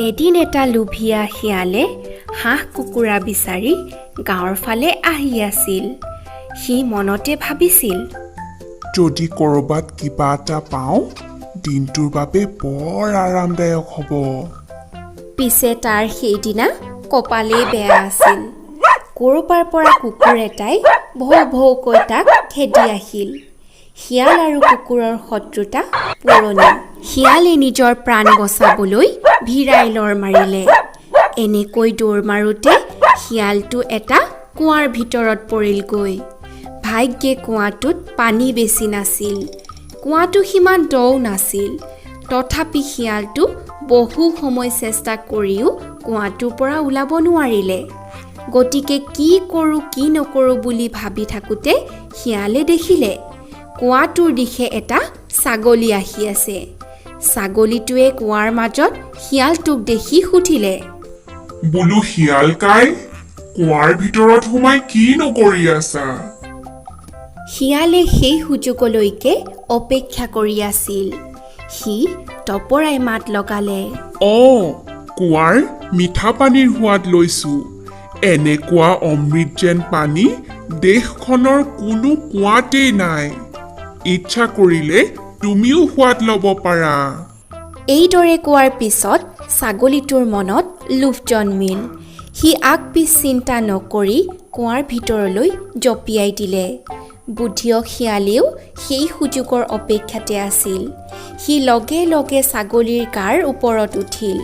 এদিন এটা লোভীয়া শিয়ালে হাঁহ কুকুৰা বিচাৰি গাঁৱৰ ফালে আহি আছিল। সি মনতে ভাবিছিল, যদি ক'ৰবাত কিবা এটা পাওঁ, দিনটোৰ বাবে বৰ আৰামদায়ক হ'ব। পিছে তাৰ সেইদিনা কপালেই বেয়া আছিল। ক'ৰবাৰ পৰা কুকুৰ এটাই ভৌ ভৌকৈ তাক খেদি আহিল। শিয়াল আৰু কুকুৰৰ শত্ৰুতা পুৰণি। শিয়ালে নিজৰ প্ৰাণ বচাবলৈ ভিৰাই লৰ মাৰিলে। এনেকৈ দৌৰ মাৰোঁতে শিয়ালটো এটা কুঁৱাৰ ভিতৰত পৰিলগৈ। ভাগ্যে কুঁৱাটোত পানী বেছি নাছিল, কুঁৱাটো সিমান দও নাছিল। তথাপি শিয়ালটো বহু সময় চেষ্টা কৰিও কুঁৱাটোৰ পৰা ওলাব নোৱাৰিলে। গতিকে কি কৰোঁ কি নকৰোঁ বুলি ভাবি থাকোঁতে শিয়ালে দেখিলে কুঁৱাটোৰ দিশে এটা ছাগলী আহি আছে। ছাগলীটোৱে কুঁৱাৰ মাজত শিয়ালটোক দেখি সুধিলে, বোলো শিয়াল কাই, কুঁৱাৰ ভিতৰত সোমাই কি নকৰি আছা? শিয়ালে সেই সুযোগলৈকে অপেক্ষা কৰি আছিল। সি টপৰাই মাত লগালে, অঁ, কুঁৱাৰ মিঠা পানীৰ সোৱাদ লৈছো। এনেকুৱা অমৃত যেন পানী দেশখনৰ কোনো কুঁৱাতেই নাই। ইচ্ছা কৰিলে তুমিও সোৱাদ ল'ব পাৰা। এইদৰে কোৱাৰ পিছত ছাগলীটোৰ মনত লোভ জন্মিল। সি আগ পিছ চিন্তা নকৰি কুঁৱাৰ ভিতৰলৈ জঁপিয়াই দিলে। বুদ্ধিয়ক শিয়ালেও সেই সুযোগৰ অপেক্ষাতে আছিল। সি লগে লগে ছাগলীৰ গাৰ ওপৰত উঠিল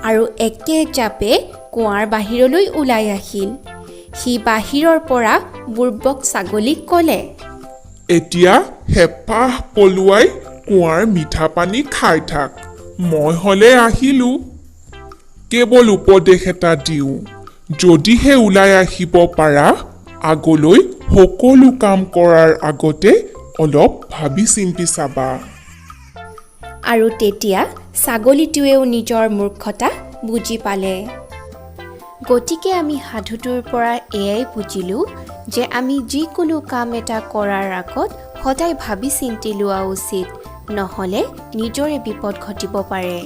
আৰু একে জাপে কুঁৱাৰ বাহিৰলৈ ওলাই আহিল। সি বাহিৰৰ পৰা বুৰ্বক ছাগলীক ক'লে, এতিয়া হেঁপাহ পলুৱাই কুঁৱাৰ মিঠা পানী খাই থাক, মই হ'লে আহিলোঁ। কেৱল উপদেশ এটা দিওঁ, যদিহে ওলাই আহিব পাৰা, আগলৈ সকলো কাম কৰাৰ আগতে অলপ ভাবি চিন্তি চাবা। আৰু তেতিয়া ছাগলীটোৱেও নিজৰ মূৰ্খতা বুজি পালে। গতিকে আমি সাধুটোৰ পৰা এয়াই বুজিলোঁ যে আমি যিকোনো কাম এটা কৰাৰ আগত সদায় ভাবি চিন্তি লোৱা উচিত, নহ'লে নিজৰে বিপদ ঘটিব পাৰে।